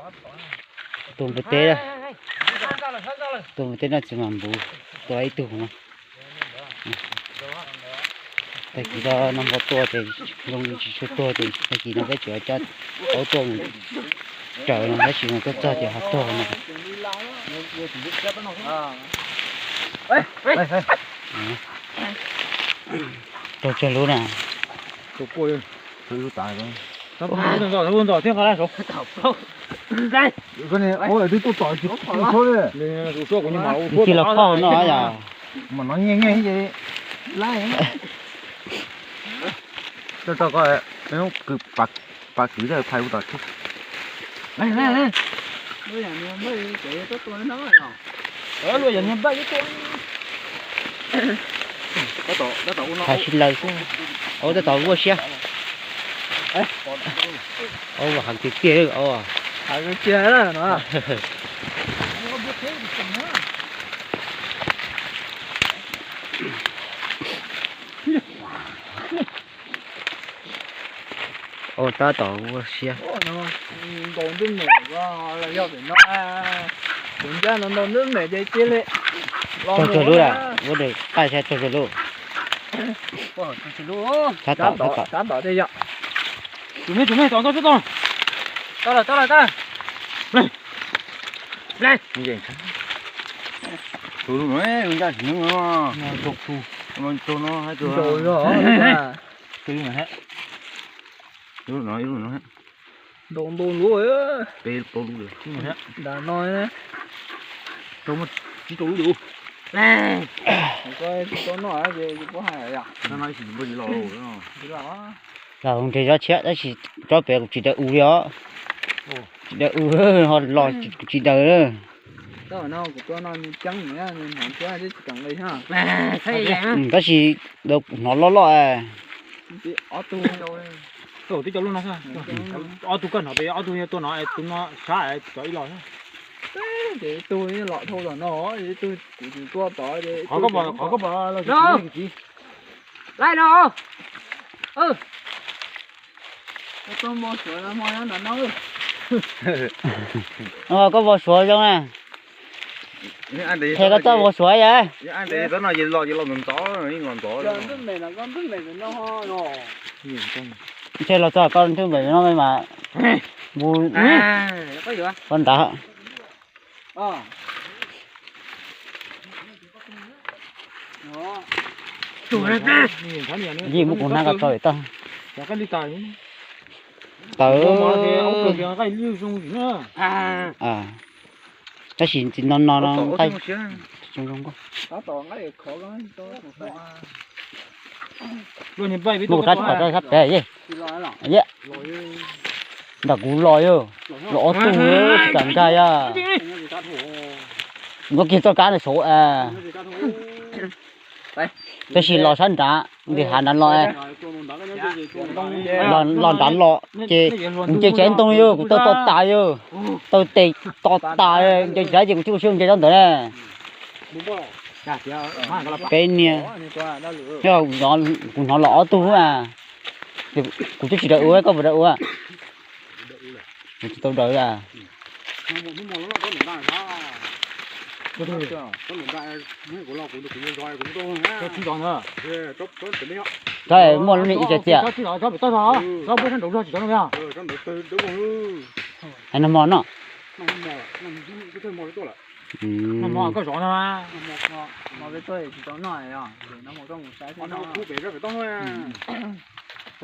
Tuaj npua teb, tuaj npua teb no txiv mas npuv tua ib tug no. Tag kis no npua tuaj ces zoo li tsis tshua tuag ces tag kis no peb tseem coj aub tuaj mus raws no tab sis mas tuaj txog ces ho tuag no. Raug tsawg lub na. Twb tuaj tom tsis tshua li. Cia los phauj no yom. Mas no nyiaj nyiaj ces laib. Tso tso ko, kws pas kwv thiaj phais ua tom tshua. Luaj yam niag npaj ib tuaj. Phais sib laws xwb. Aub tab tom vuaj siab. Aub heev tiag tiag. Heev tiag no. Aub tab tom vuaj siab. Ntaus ntuj mem los yog pem no, kuv ncaj no ntaus ntuj mem ces cia li los raug tsawg lub lawm, ua daim qaij saib raug tsawg lub. Tab tom, tab tom tej yom. Tus me, tus me tom ntoj xwb tau. Tau lawm, tau lawm, tau lawm. Tus no ncaj tsis hnub no. Tus no, tus no, tus no, tus no. Ntau ntau lub, peb plaub lub, nram no, rau muaj tsib rau lub lawm. Tsis tau noj ces kuv hais yom. Los nreg tsob tshiab tab sis tsob pem kuv tsis daws u li os. Tsis daws u, ho los kuv tsis daws. Tab sis hnov loj loj. Ob tug, ob tug koj hnov pem ob tug tuaj no, tus no sab cov ib los. Ces ib tug los dhau tom no, ib tug kuv tsis tuaj tod ces qhov koj pom los txiv. Laib no. Koj tuaj npau suav nyob nram no. Koj npau suav zoo na. Qhia koj txoj npau suav yom. Los ntxov, los ntxov. Ntshe los txog koj nthwv npem no mas npu koj nrad. Yij muab kuv hnab ko tso lawm tag. Tawv. Tab sis tsis no no no nqaij zoo zoo nkauj. Muab kuv rab phom rau sab pem. Nram kuv los yog, los ob tug tsis kam nkag yog. Nyob kiag txoj kab no saud. Tab sis los sab nrad, nqis hav nrad los, los nrad los ces kuv nce tsav ntoo yog kuv tau tau tas yog, tau tes to tas, nce tsav ces kuv tsis ua siab nce tsob ntawd na. Peb niag, kuv hnov los ob tug a, kuv twb tsis daws ua, koj puas daws ua? Kuv tsis tau daws a. Tsis muaj lub me ib ce tiag. Hais no mog no.